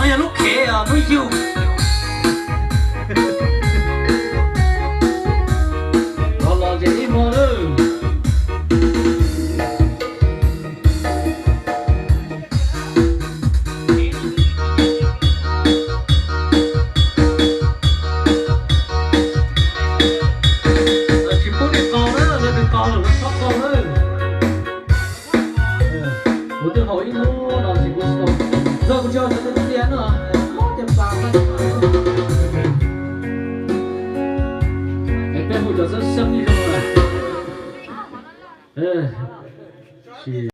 Yog lub khev os, lub yug. Los los ces ib hmo lawm. Tsis pub nej qaug na, yog nws qaug lawm no txhob qaug na. Kuv twb haus ib hnub no ces kuv tsis tau, yog kuv tsis haus cov ntawd ntxias no, mob cov pas. Es peb hu cov xab xeeb ib zaug na. Sis